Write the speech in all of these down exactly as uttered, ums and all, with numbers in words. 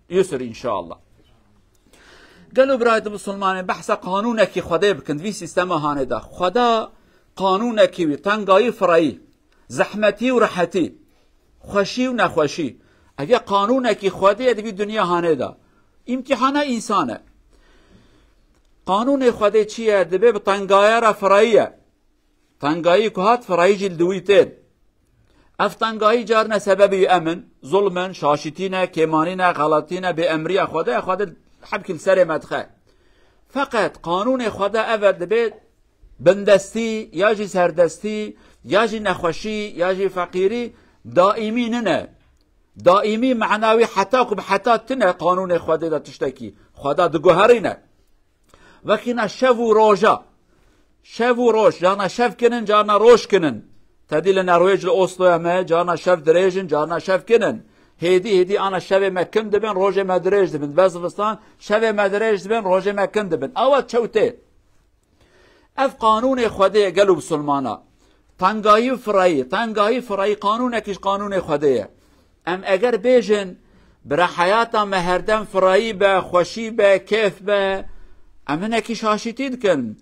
Yusr inşallah. Gelo birayet Musulmanê behsa qanûnekî Xwedê bikin, vî sîstema hanê de. Xweda qanûnekî wî, tengayî firayî, zehmetî û rehetî, xweşî û nexweşî. Ege qanûnekî Xwedê ye di vî dinya hanê de. Îmtîhana însan e. Qanûnê Xwedê çi ye? Dibe bi tengaya re firayî ye. Tengayî ku hat firayî jî li dûî tên. Ev tengayî carine sebebî em in, zulm in, şaşîtî ne, kêmanî ne, xeletî ne, bêemriya Xwedê, Xwedê hebkî li serê me dixe. Feqet qanûnê Xwedê ev e, dibe bindestî, ya jî serdestî, ya jî nexweşî, ya jî feqîrî daîmî nine. Daîmî mena wî heta ku bi heta tine qanûnê Xwedê de tiştekî. Xweda diguherîne. Wekî na şev û roja. Şev û roj. Carna şev kinin, carna roj kinin. Tedî li Norwêc, li Osloya me, carna şev dirêj in, carna şev kinin. Hêdî, hêdî ana şevê me kin dibin, rojê me dirêj dibin. Be zivistan, şevê me dirêj dibin, rojê me kin dibin. Awa çew tê. Ev qanûnê Xwedê ye, gelo Musulmana. Tengayî û firayî, tengayî firayî qanûnekî ji qanûnê Xwedê ye. Em eger bêjin, bira heyata me herdem firayî be, xweşî be, kêf be, em hinekî şaşîtî dikin.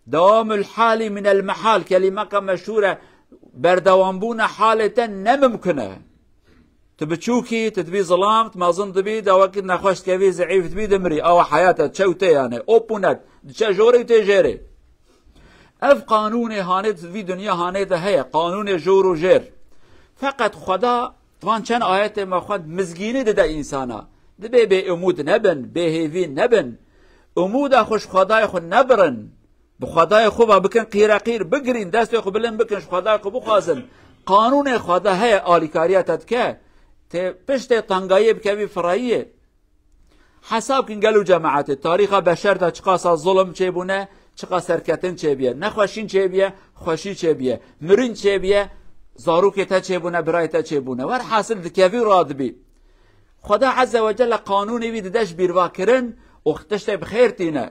Dewamul halî minel mehal, kelîmeka meşhûr e, berdewambûna halê te ne mimkun e. Tu biçûkî, tu dibî zilam, tu mezin dibî, dawekî nexweş dikevî, zeîf dibî, dimirî. Awa heyat e, çew tê yani. Op û net. Diçe jorê û tê jêrê. Ev qanûnê hanê di vî dinya hanê de heye. Qanûnê jor û jêr. Feqet Xweda, di van çend ayetê me xwend, mizgînî dide însana. Dibê bêumûd nebin, bêhêvî nebin. Umûda xwe ji Xwedayê xwe nebirin. Bi Xwedayê xwe ve bikin qîreqîr, bigirîn, destê xwe bilind bikin, ji Xwedayê xwe bixwazin. Qanûnê Xweda heye, alîkariya te dike. Tê piştê tengayiyê bikevî firayiyê. Hesab kin gelo cemaetê, tarîxa beşer de çiqasa zulm çêbûne, çiqa serketin çêbiye, nexweşîn çêbiye, xweşî çêbiye, mirîn çêbiye, zarokê te çêbûne, birayê te çêbûne. Werhasil dikevî û radibî. Xweda Azze ve Celle qanûnê wî dide ji bîrva kirin û tiştê bi xêr tîne.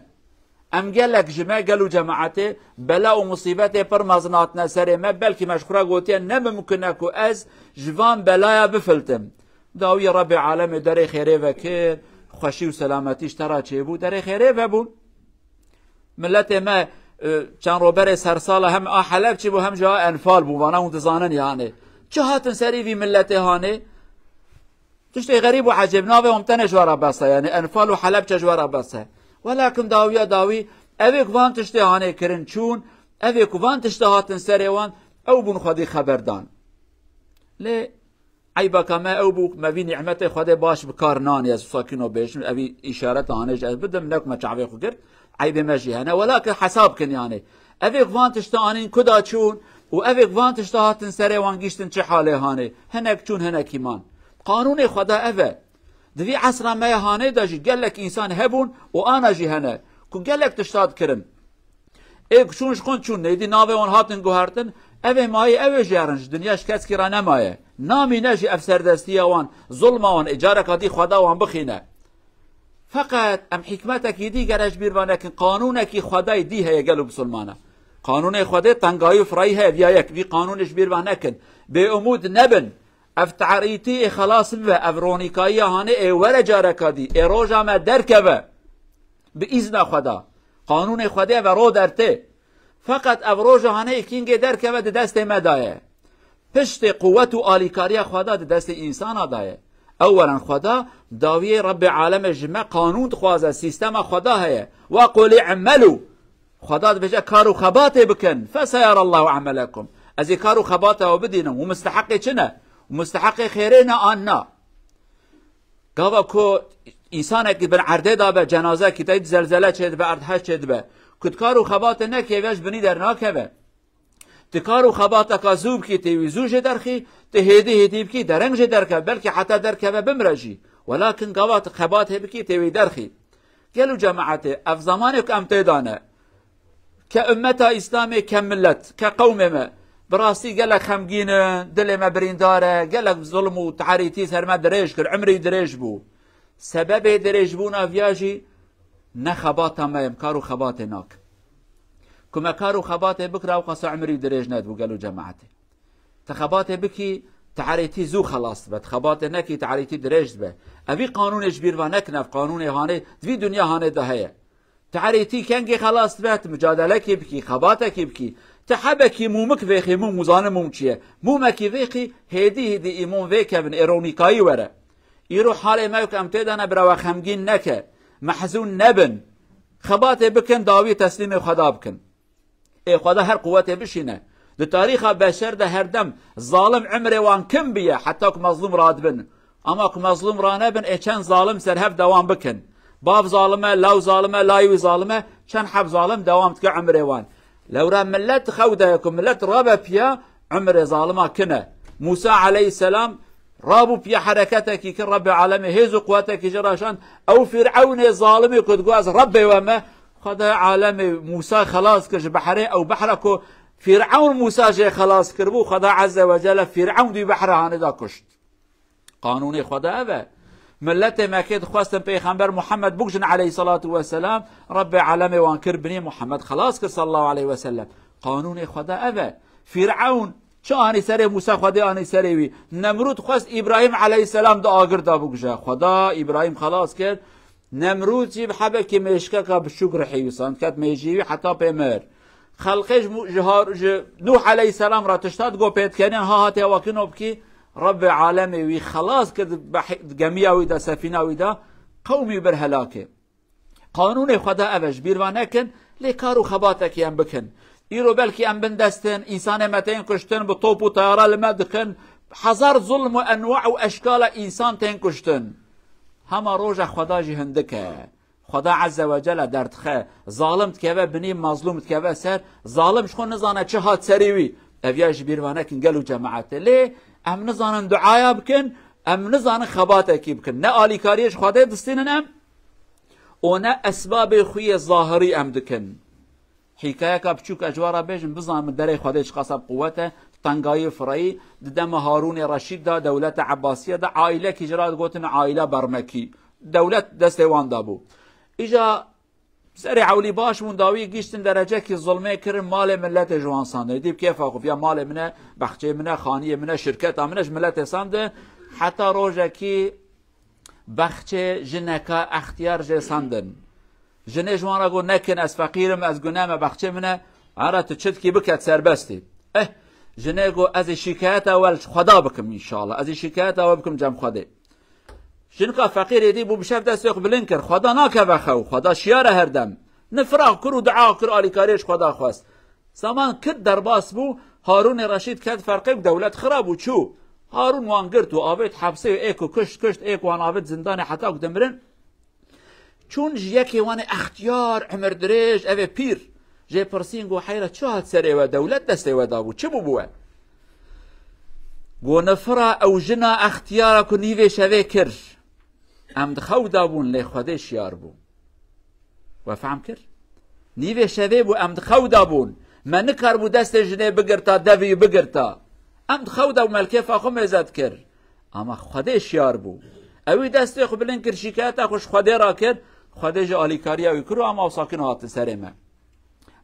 Em gelek ji me, gelo cemaetê, bela û musîbetê pir mezin hatine serê me, belkî me ji xwe re gotiye, ne mimkun e ku ez ji van belaya bifiltim. Dawiyê Rebbê Alemê derê xêrê vekir, xweşî û selametî ji te re çêbû, derê xêrê vebûn. Miletê me, e, çend roberê sersala hem a Helebçî bû, hem jî a Enfal bû, vana hûn dizanin yani. Çi hatin serî vî miletê hanê? Tiştê xerîb û ecêb, navê wan tenê ji we re bes e, yani Enfal û Helebçe ji we re bes e. Welakin dawiya dawî, evê ku van tiştê hanê kirin çûn, evê ku van tiştê hatin serê wan, ew bûn xwedî xeber dan. Lê eybeka me ew bû, me vî nîmetê Xwedê baş bi kar nanî, ez wisa kîno bêjim, evî îşareta hanê ji ez bidim, ne ku me çavê xwe girt, eybê me jî hene. Welakin hesab kin yani. Evê ku van tiştê anîn kuda çûn û evê ku van tiştê hatin serê wan giştin çi halê hanê. Hinek çûn, hinekî man. Qanûnê Xweda ev e. Di vî esra me ya hanê de jî gelek însan hebûn û ana jî hene ku gelek tişta dikirin. Ê ku çûn ji xwe çûn, nêdî navê wan hatin guhertin, evê mayî, evê jêrin, ji dinya ji keskî re nemaye. Namîne jî ev serdestiya wan, zulma wan, ê careka dî Xweda wan bixîne. Feqet em hikmetekî dî gere ji bîr ve nekin. Qanûnekî Xwedayê dî heye gelo Musulmana. Qanûnê Xwedê tengayî û firayî heye, viya yek. Vî qanûnê ji bîr ve nekin. Bêumûd nebin. Ev tarîtî ê xelas bibe. Ev ronîkayiya hanê ê were careka dî. Ê roja me derkeve. Bi îzna Xweda. Qanûnê Xwedê ve ro dertê. Feqet ev roja hanê ê kîngê derkeve di destê me de ye. Piştê quwet û alîkariya Xweda di destê însana de ye. Ewelen Xweda dawiyê Rebbê Alemê ji me qanûn dixwaze, sîstema Xweda heye. Wa qulî emelû. Xweda dibêje kar û xebatê bikin. Feseyarallahu emelekum. Ez ê kar û xebata we bidînim. Û misteheqê çi ne? Û misteheqê xêrê ne an na? Gava ku însanekî bin erdê de be, cenazekî te zelzele çêdibe, erdhej çêdibe. Ku tu kar û xebatê nekê, ve ji binî dernakeve. Ti kar û xebateka zû bikî, tê wî zû jê derxî, ti hêdî hêdî bikî, dereng jê derkeve, belkî heta derkeve bimre jî. Welakin gava ti xebatê bikî, tê wî derxî. Gelo cemaetê, ev zamanê ku em tê de ne. Ke ummeta Îslamê, ke milet, ke qewmê me, bi rastî gelek xemgîn in, dilê me birîndar e, gelek zulm û tarîtî ser me dirêj kir, emrî dirêj bû. Sebebê dirêjbûna viya jî ne xebata me ye, em kar û xebatê nakin. Ku me kar û xebatê bikira, ew qasa emrî dirêj nedibû gelo cemaetê. Te xebatê bikî, Tarêtî zû xelas dibe. Xebatê nekî tarêtî dirêj dibe. Evî qanûnê ji bîr ve nekin, ev qanûnê hanê, di vî dinya hanê de heye. Tarêtî kengê xelas dibe, tu mucadelekî bikî, xebatekî bikî. Tu hebekî mûmik vêxî, mûm, zanin mûm çi ye. Mûmekî vêxî, hêdî hêdî îmon vêkevin, êronîkayî were. Îro halê me ku em tê de ne bira we xemgîn neke, mehzûn nebin. Xebatê bikin, dawî teslîmê Xweda bikin. Ê Xweda her quwetê bişîne. Di tarîxa beşer de her dem zalim emrê wan kim biye, heta ku mezlûm radibin. Ama ku mezlûm ranebin, ê çend zalim ser hev dewam bikin. Bav zalim e, law zalim e, layî wî zalim e, çend heb zalim dewam dike emrê wan. Lewra millet xew de ye ku millet rabe piya, emrê zalima kine. Mûsa aleyhisselam rabû piya hereketekî kir, Rebbê alemê hêz û quwetekî ji re şand, ew Fîr'ewnê zalimê ku digot ez Rebbê we me, Xwedayê alemê Mûsa xelas kir ji behrê, ew behra ku Fîr'ewn Mûsa jê xelas kiribû, Xweda Azze ve Celle Fîr'ewn dî behra hanê da kuşt. Qanûnê Xweda ev e. Milletê Mekkê dixwestin Pêxember Muhammed bikujin aleyhissalatu vesselam, Rebbê alemê wan kir binê Muhammed xelas kir sallallahu aleyhi ve sellem. Qanûnê Xweda ev e. Fîr'ewn çi anî serê Mûsa, Xwedê anî serê wî. Nemrûd xwest Îbrahîm aleyhisselam di agir de bikuje. Xweda Îbrahîm xelas kir. Nemrûd jî bi hebekî mêşkeka biçûk rihî wî sand, ket mêjî wî heta pê mir. Xelqê ji Mû-, ji Har-, ji Nûh aleyhisselam re tişta digot pê dikenên ha hatê ewa kino bikî, Rebbê alemê wî xelas kir, di behi-, di gemiya wî de, sefîna wî de, qewmî bir helakê. Qanûnê Xweda ev e, ji bîr ve nekin, lê kar û xebatekî em bikin. Îro belkî em bin destin, însanê me tên kuştin, bi top û teyara li me dikin, hezar zulm û enwa û eşkala însan tên kuştin. Hema roja Xweda jî hindik e. Xweda Azze ve Celle derdixe. Zalim dikeve binî, mazlûm dikeve ser. Zalim ji xwe nizane çi hat serê wî. Ev ya ji bîr ve nekin gel û cemaetê. Lê em nizanin duaya bikin, em nizanin xebatekî bikin. Ne alîkariyê ji Xwedê distînin em û ne esbabê xwe yê zahirî em dikin. Hîkayeka biçûk ez ji we re bêjim, bizanin derê Xwedê çiqasa bi quwet e, tengayî fireyî, di dema Harûnê Reşîd de, dewleta Ebasiye de, aîlekî ji re digotin aîla Bermekî. Dewlet destê wan de bû. Îja serê ewlî baş bûn, dawî gihiştin derecekî zulmê kirin, malê miletê ji wan sandin. Dî bi kêfa xwe, ya malê min e, bexçê min e, xaniyê min e, şirketa min e, ji miletê sandin. Heta rojekî bexçê jineka extiyar jê sandin. Jinê ji wan re got, nekin, ez feqîr im, ez gune me, bexçê min e. Ara tu çi dikî bike, serbest î. Eh, jinê got, ez ê şîkayeta we li Xweda bikim înşallah. Ez ê şîkayeta we bikim cem Xwedê. Jinka feqîrê dî bû bi şev destê xwe bilind kir. Xweda nakeve xew. Xweda şiyar e her dem. Nifira kir û dua kir, alîkariyê ji Xweda xwest. Zeman kir derbas bû, Harûnê Reşîd ket ferqê ku dewlet xirab bû, çû. Harûn wan girt û avêt hepsê û ê ku kuşt kuşt, ê ku wan avêt zindanê heta ku dimirin. Çûn ji yekê wan ê extiyar, emirdirêj, ev ê pîr. Jê pirsîn, got, heyra çi hat serê we, dewlet destê we dabû, çi bû bi we? Got, nifira ew jina extiyara ku nîvê şevê kir. Em di xew da bûn, lê Xwedê şiyar bû. We fehm kir? Nîvê şevê bû, em di xew da bûn. Me nikaribû destê jinê bigirta, devî bigirta. Em di xew da bûn, me li kêfa xwe mêze dikir. Ama Xwedê şiyar bû. Ewî destê xwe bilind kir, şîkayeta xwe ji Xwedê rakir. Xwedê jî alîkariya wî kir û em awsakin hatin serê me.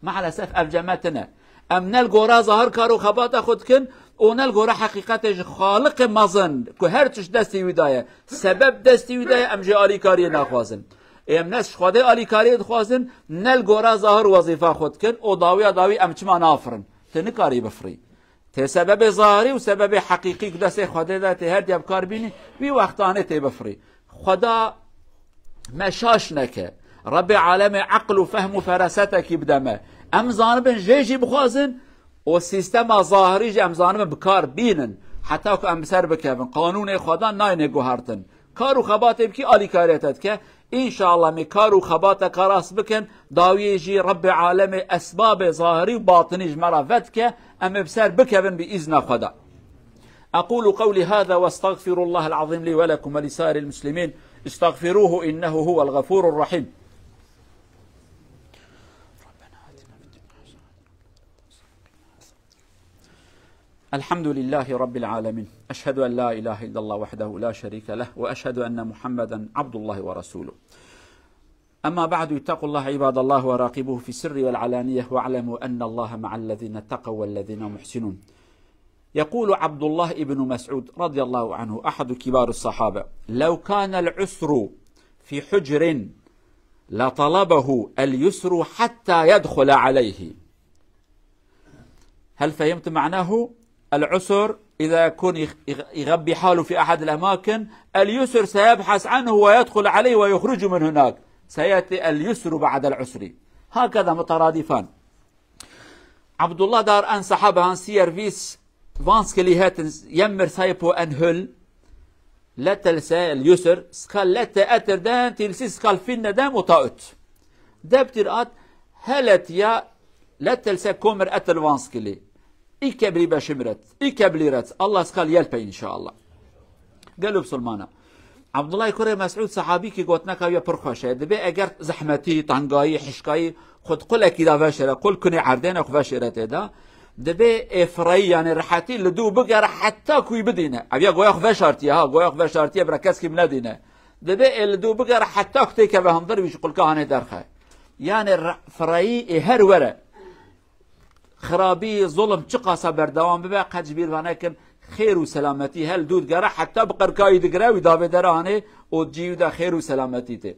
Maalesef ev cem me tine. Em ne li gora zahir kar û xebata xwe dikin û ne li gora heqîqetê ji Xaliqê mezin ku her tişt destî wî daye, sebeb destî wî daye, em jê alîkariyê naxwazin. Ê em ne ji Xwedê alîkariyê dixwazin, ne li gora zahir wezîfa xwe dikin û dawiya dawî em çima nafirin? Tu nikarî bifirî. Tê sebebê zahirî û sebebê heqîqî ku destê Xwedê de tê her diya bi kar bînî, wî wextanê tê bifirî. Xweda me şaş neke. Rebbê alemê eql û fehm û ferasetekî bide me. Em zanibin jê jî bixwazin û sîstema zahirî jî em zanibin bi kar bînin. Heta ku em bi ser bikevin. Qanûnê Xweda nayne guhertin. Kar û xebatê bikî alîkariyê te dike. Înşallah me kar û xebata ka rast bikin, dawiyê jî Rebbê alemê esbabê zahirî û batinî ji me re vedike, em ê bi ser bikevin bi îzna Xweda. أقول قولي هذا وأستغفر الله العظيم لي ولكم ولسائر المسلمين. استغفروه إنه هو الغفور الرحيم. الحمد لله رب العالمين. أشهد أن لا إله إلا الله وحده لا شريك له، وأشهد أن محمدا عبد الله ورسوله. أما بعد، اتقوا الله عباد الله وراقبوه في السر والعلانية، واعلموا أن الله مع الذين اتقوا والذين هم محسنون. يقول عبد الله بن مسعود رضي الله عنه، أحد كبار الصحابة: لو كان العسر في حجر لطلبه اليسر حتى يدخل عليه. هل فهمت معناه؟ العسر إذا يكون يخ-، يغ-، يغبي حاله في أحد الأماكن، اليسر سيبحث عنه ويدخل عليه ويخرج من هناك. سيأتي اليسر بعد العسر. هكذا مترادفان. Abdullah dar en sahaba han siyer vîs vanskilî hetin yem mir saypo en hül. Letel se el yusr, skal lete etir den tilsi skal finne dem ota ut. Deptir at, helet ya letel se komir etil vanskilî. İ keblî beşimret, i keblîret. Allah skal yelpe inşallah. Gelo bisilmana. Abdullah kurê Mes'ud sahabî ki gotineka wî pir xweş e. Dibê eger zehmetî, tengayî, hişkayî, xwe di qulekî de veşêre, qul kunê erdêne xwe veşêre tê de. Dibê ê fireyî, yani rehetî li dû bigere heta ku wî bidîne. Ev ya goya xwe veşartiye ha, goya xwe veşartiye bira kes kî nedîne. Dibê ê li dû bigere heta ku têkeve hundir wî ji qulka hanê derxe. Yani re-, fireyî ê her were. Xirabî, zulm çiqasa berdewam bibe, qet ji bîr venekin, xêr û selametî hel dû digere, heta bi qirkayî digire, wî davê dere anê û cî wî de xêr û selametî tê.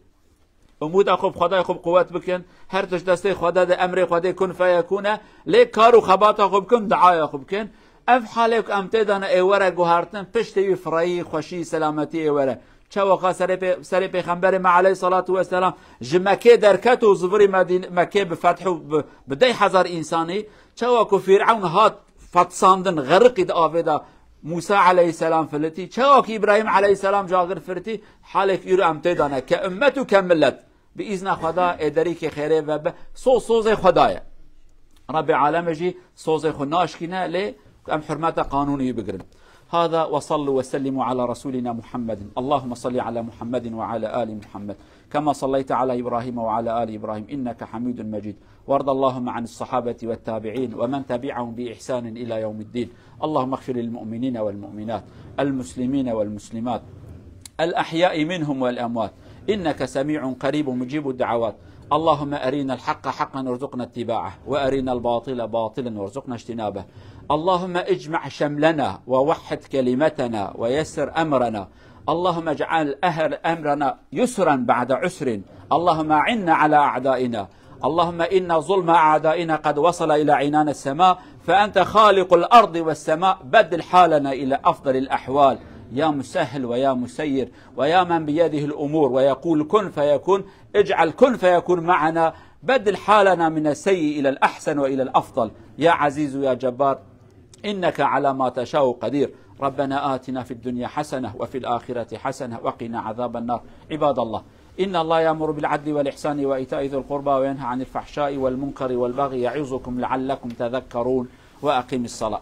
Umûda xwe bi Xwedayê xwe bi quwet bikin, her tişt destê Xwedê de, emrê Xwedê kun feyekûn e, lê kar û xebata xwe bikin, duaya xwe bikin. Ev halê ku em tê de ne ê were guhartin, piştê wî fireyî, xweşî, selametî ê were. Çawa ka serê pê-, serê Pêxemberê me aleyhissalatu vesselam ji Mekkê derket û zivirî Medîn-, Mekkê bi feth û bi, bi deh hezar însanî, çawa ku Fîr'ewn hat fetsandin, xeriqî di avê de Mûsa aleyhisselam filitî, çawa ku Îbrahîm aleyhisselam cagir filitî, halê ku îro em tê de ne, ke ummet û ke millet. Bi îzna Xweda ê derîkê xêrê vebe, soz sozê Xweda ye. Rebbê alemê jî sozê xwe naşkîne, lê em hurmeta qanûnê wî bigirin. هذا وصلوا وسلموا على رسولنا محمد. اللهم صل على محمد وعلى آل محمد كما صليت على إبراهيم وعلى آل إبراهيم إنك حميد مجيد. وارض اللهم عن الصحابة والتابعين ومن تبعهم بإحسان إلى يوم الدين. اللهم اغفر للمؤمنين والمؤمنات، المسلمين والمسلمات، الأحياء منهم والأموات، إنك سميع قريب مجيب الدعوات. اللهم أرنا الحق حقا وارزقنا اتباعه، وأرنا الباطل باطلا وارزقنا اجتنابه. اللهم اجمع شملنا ووحد كلمتنا ويسر أمرنا. اللهم اجعل أهل أمرنا يسرا بعد عسر. اللهم أعنا على أعدائنا. اللهم إن ظلم أعدائنا قد وصل إلى عنان السماء، فأنت خالق الأرض والسماء، بدل حالنا إلى أفضل الأحوال، يا مسهل ويا مسير، ويا من بيده الأمور ويقول كن فيكون، اجعل كن فيكون معنا، بدل حالنا من السيء إلى الأحسن وإلى الأفضل، يا عزيز يا جبار. إنك على ما تشاء قدير. ربنا آتنا في الدنيا حسنة وفي الآخرة حسنة وقنا عذاب النار. عباد الله، إن الله يأمر بالعدل والإحسان وإيتاء ذي القربى وينهى عن الفحشاء والمنكر والبغي يعظكم لعلكم تذكرون. وأقم الصلاة.